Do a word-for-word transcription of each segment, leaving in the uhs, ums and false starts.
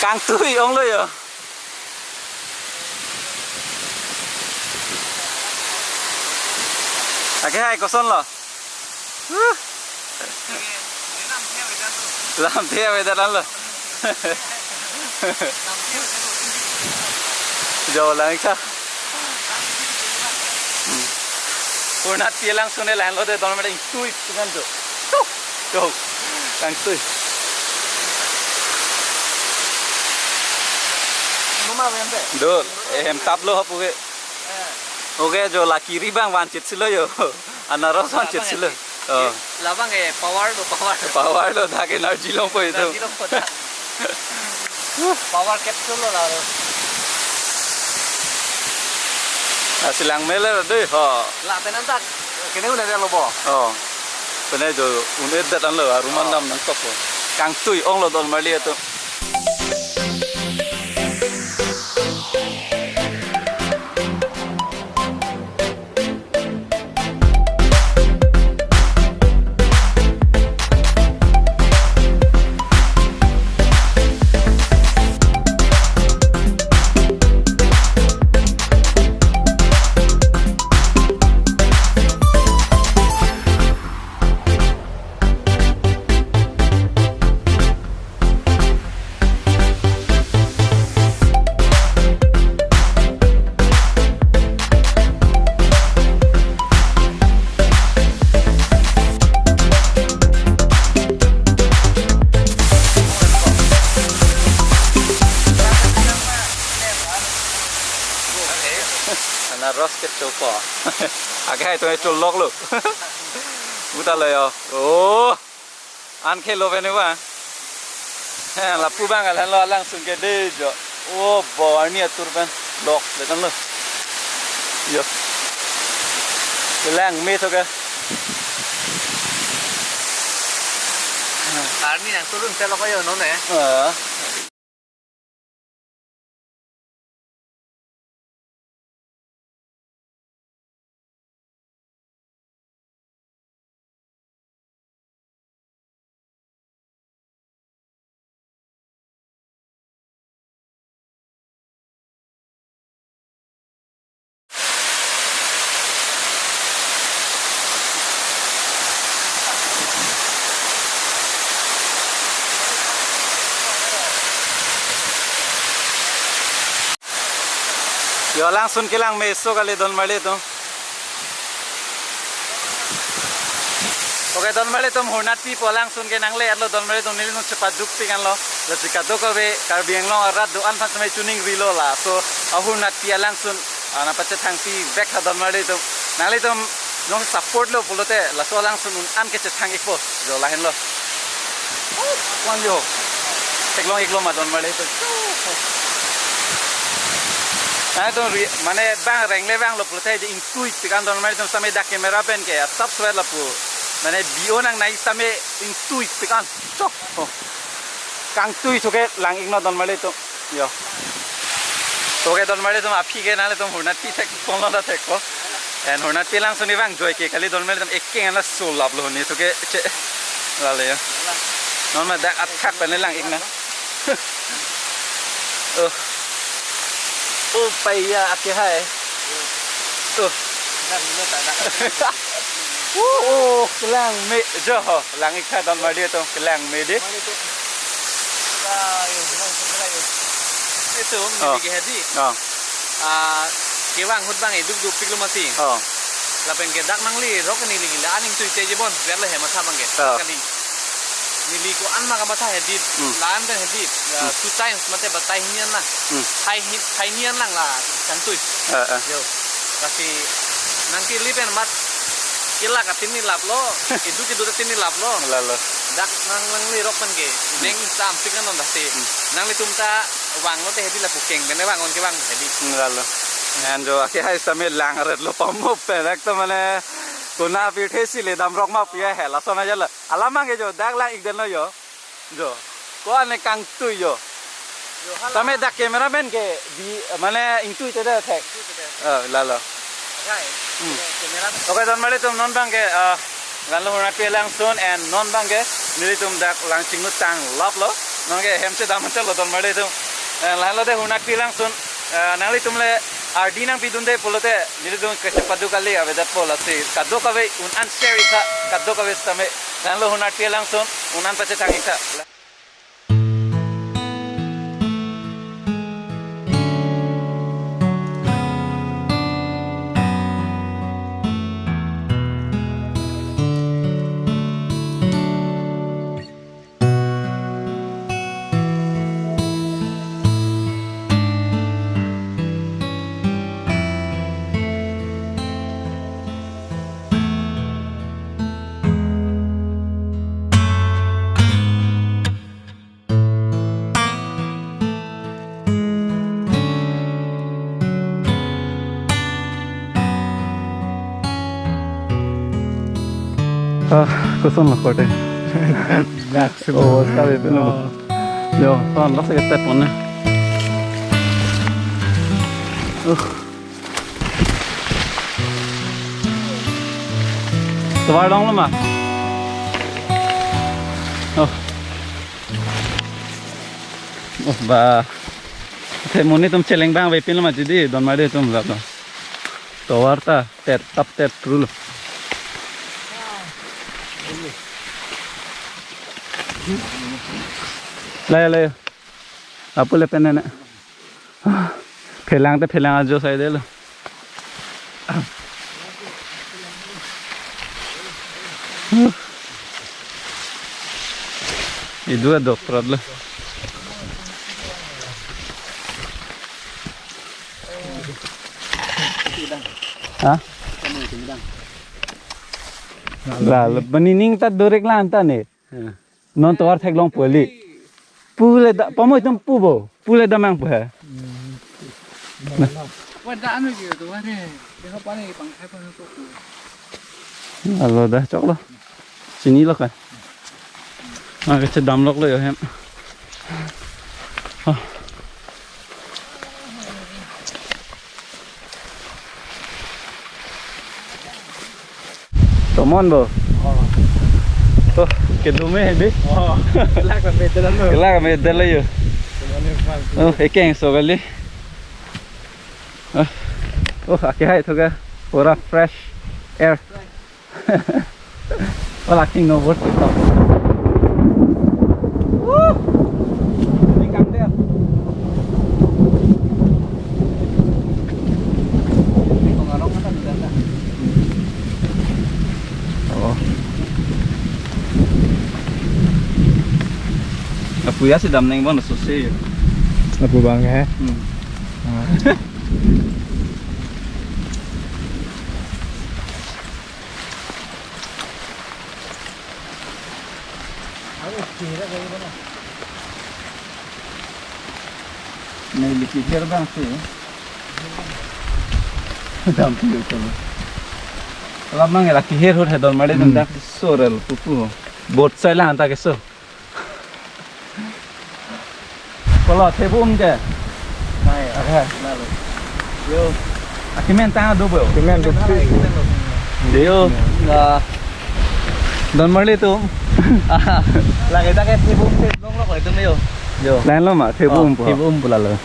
Kangtui onglo yo. Ake hai kosonlo? Huh. Lamthe weather anlo. Jo lang iksa. Hmm. Hurnatpi alangsun ke lahenlo de, don meda ingtui kan jo. Tuh. Jo. Kangtui. Numa wente. Dol, eh, hem taplo hop uke. Eh. Uke jo la kiri abang vanchit silo yo. Anaros vanchit silo. Oh. Labang eh, power lo, power. Power lo, dak energy longpo itum. Energy longpo dak. Power capsule lo la. Asi langme le dei ho. La penang dak. Kene un-e lo bo. Oh. Pene jo un-edet anlo, aruman dam nangkokpo. Kangtui onglo don marli atum. Anaros kechopo. Ake hai to echoloklo. Uta lo yo. Oh. An khelo pen eva. He, lapu abang alanlo alangsun ke dei jo. O bo arni atur pen. Lok, letanglo. Yo. Langme to ke. Arni nangturun selo ko yo non eh. Ah. Yo, alangsun kelang meso kali don marli atum. Okay, don marli atum, Hurnatpi pu alangsun ke nangle-etlo don marli atum, nelitum chepaduk tik anlo. Lasi kadokave Karbi Anglong arat do-an aphan samai chuning rilo laso a-Hurnatpi alangsun, ah, nangpachethangpi vek tha don marli atum. Nanglitum nong support lo pulote laso alangsun un-an ke chethang ikpo, jo lahenlo. Wan jo. Theklong iklo ma don marli atum. Nangtum ri-, mane bang rengle vanglo pulote dei ingtui tik an don marli atum, same dak camera pen ke asap svet lapu. Mane bio nangnei same ingtui tik an. Chok. Oh. Kangtui thuke lang iknon don marli atum. Yo. Okay, don marli atum, aphi ke nanglitum Hurnatpi thekponlo ta thekpo. En Hurnatpi alangsun ni vang joike kali don marli atum, ekeng ana sulaplo ni thuke che. Lale yo. Non ma dak athak pen lang iknon. Oh. Oh, paiya ake hai. Oh. Oh, oh, kelang me jo ho. Lang ik tha don marli atum, kelang me dei. Itu, oh, neli ke hedi. Oh. Ah, kevang ahut abang eduk duk piklo mati. Oh. Lapen ke dak nanglerok neli ke la-an ingtui te jebon, biar le hematha abang ke. Oh. Kali. Neli ko-an ma kamatha hedi, hmm, la-an pen hedi, ah, hmm, two times mate batai hini an lang. Hmm. Thai hi-, thai hini an lang la kangtui. Eh, eh. Yo. Lasi nangkele pen mat kela katin ni laplo, idu kidu katin ni laplo. Lalo. Dak nang, nanglerok pen ke, hmm, neng sam pik an non dasi. Hmm. Nanglitum ta vanglo te hedi lapu keng pen vang on kevang hedi. Hmm, lalo. An jo ake hai same lang ret lo pamo pen ek to mane kona pirthe si le damrok ma pu ya he lason ajalo. Alam abang ke jo dak lang ik denlo yo. Jo. Ko-an ne kangtui yo. Yo, hala. Tame dak cameraman ke di mane ingtui te de thek. Ingtui te de. Oh, lalo. Rai. Hmm. Camera. Okay, don marli atum, non abang ke, ah, lanlo Hurnatpi alangsun and non abang ke nelitum dak lang chinglu tang laplo. Nangke hem si dam chalo Donmarli atum. Eh, lahenlo de Hunakpi langsun. Eh, nanglitum le ardi nangpidunde pulote, nelitum kechepadu kali avedetpo lasi. Kadokave un-an share ik tha, kadokave sitame. Lahenlo Hunakpi langsun, un-an pachethang ik tha. Ah, kosonlo korte? Dak si. Oh, sabi pino. Oh. Yo, ton, lasi ketet pon ne. Uh. Tovar longlo ma? Oh. Oh, ba. Te monit atum cheleng abang avepinlo ma chidi, Donmarli atum lap lo. Tovar ta tet, tap tet krulo. Layo, layo. Apule penene. Phelang te phelang ajo saidelo. Idu adok pratlo. Ha? Lalo, bani ning ta durek lang ta ne. Hmm. Non tovar theklong pu kali. Pule da, pamo itum pupo. Pule damnang pu he. Wan da anu ji tovar he. Deho pani pangthai pangthai pu. Alo da choklo. Chinilo ka. Ah, kechedamloklo yo hem. Ah. Tomon bo. Oh. Tuh, kedum eh di. Oh, kelak kami jalan lo. Kelak kami jalan lo yo. Tomon yang pas. Oh, ekeng so kali. Oh, oh, akehai tho ke. Pura fresh air. Wala king no worth it. Woo! Ini kang der. Ini pengarong kan ada. Oh. Apu ya si damnang bon susi. Apu bang he. Hmm. Ah. Neli kehir abang si. Dampi utul. Labang la kehir ahut he Donmarli atum dak so rel pupu. Boat sai lang ta keso. Kolo, thebu um ke? Nai, oke. Lalu. Yo. Akimen tang do bo. Akimen do. Yo, na. Donmarli atum. Lagi ta ke thebu um theklonglo ko itum yo. Yo. Lahenlo ma, thebu um pu. Thebu um pu lalo.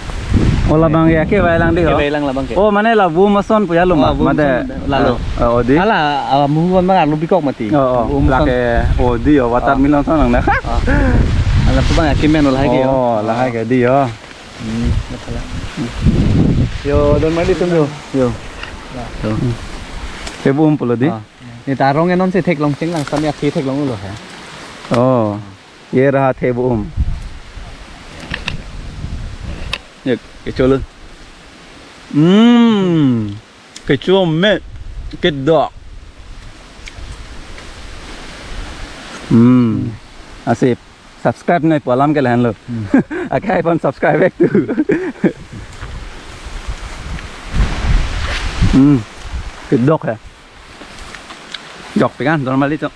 Oh, labang ke akevai lang di ho. Akevai lang labang ke. Oh, mane la bu um ason pu ya lo ma. Oh, bu um ason lalo. Oh, di. Hala, ah, muhu abang arlo bikok mati. Oh, oh. Bu um ason. Lake, oh, di, oh, watermelon ason lang na. Ah. Hala pu abang akimen lahai ke yo. Oh, lahai ke di yo. Hmm, betul lah. Yo, Donmarli atum yo. Yo. Ya. Yo. Hmm. Thebu um pulo di. Ah. Ni tarong enon si theklong cheng lang, sami akhi theklonglo he. Oh. Ye raha thebu um. Ye, kecholo. Hmm. Kecho me, kedok. Hmm. Asip. Subscribe nai pu alam ke lahenlo. Hmm. Akai pon subscribe ek tu. Hmm. Kedok ya. Jok pekan Donmarli atum.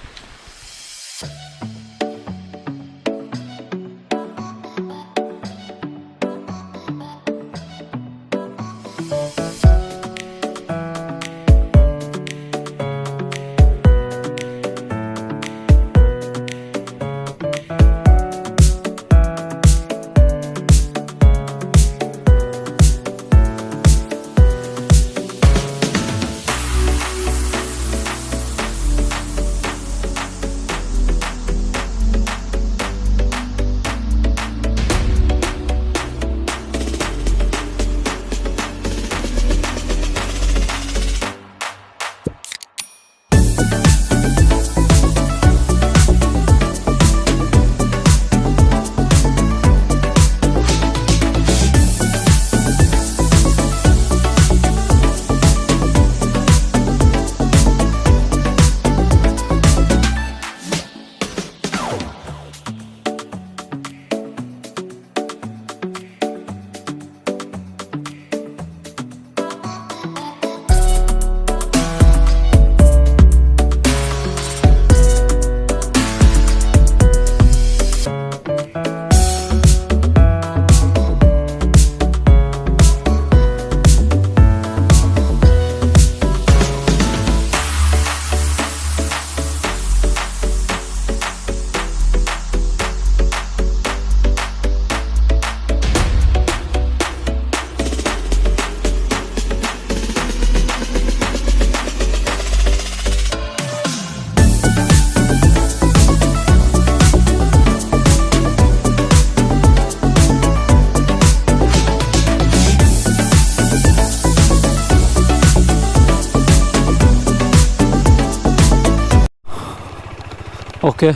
Okay.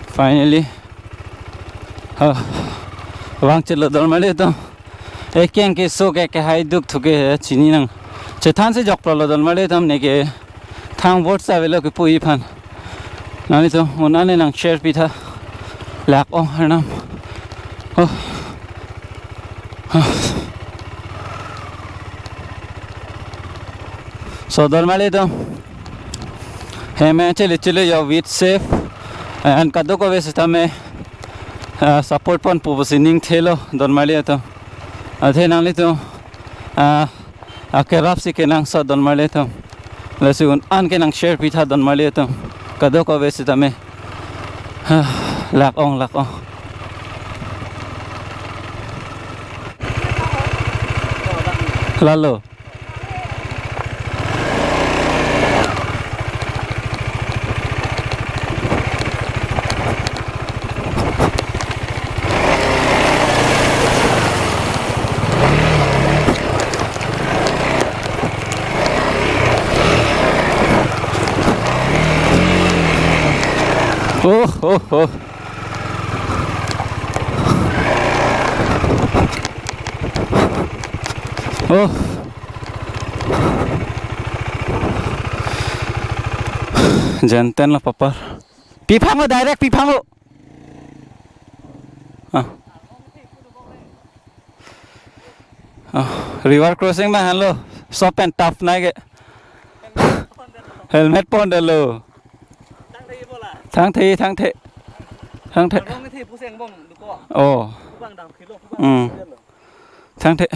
Finally. Ha. Vangchelo donmarli atum. Ekeng keso ke kehai duk thu ke chini nang. Chethan si jokpralo donmarli atum, neke thang vote sa avelo ke pu-i aphan. Nanglitum un-an le nang share pitha. Lak-ong arnam. Oh. So donmarli atum. Hem chele chele yo, wait safe. And kadokave sitame, ah, support ponpo pusi ning thelo donmarli atum. Athe nanglitum, ah, akerap si kenangsot donmarli atum. Lasi un-an ke nang share pitha donmarli atum. Kadokave sitame. Lak-ong, lak-ong. Lalo. Oh, oh, oh. Oh. Jenten lo papar. Pi aphan o, direct pi aphan o. Ah. Ah, river crossing ma henlo. Sopen tap nai ke. Helmet pondetlo. Thangthe, thangthe. Thangthe. Oh. Hmm. Thangthe.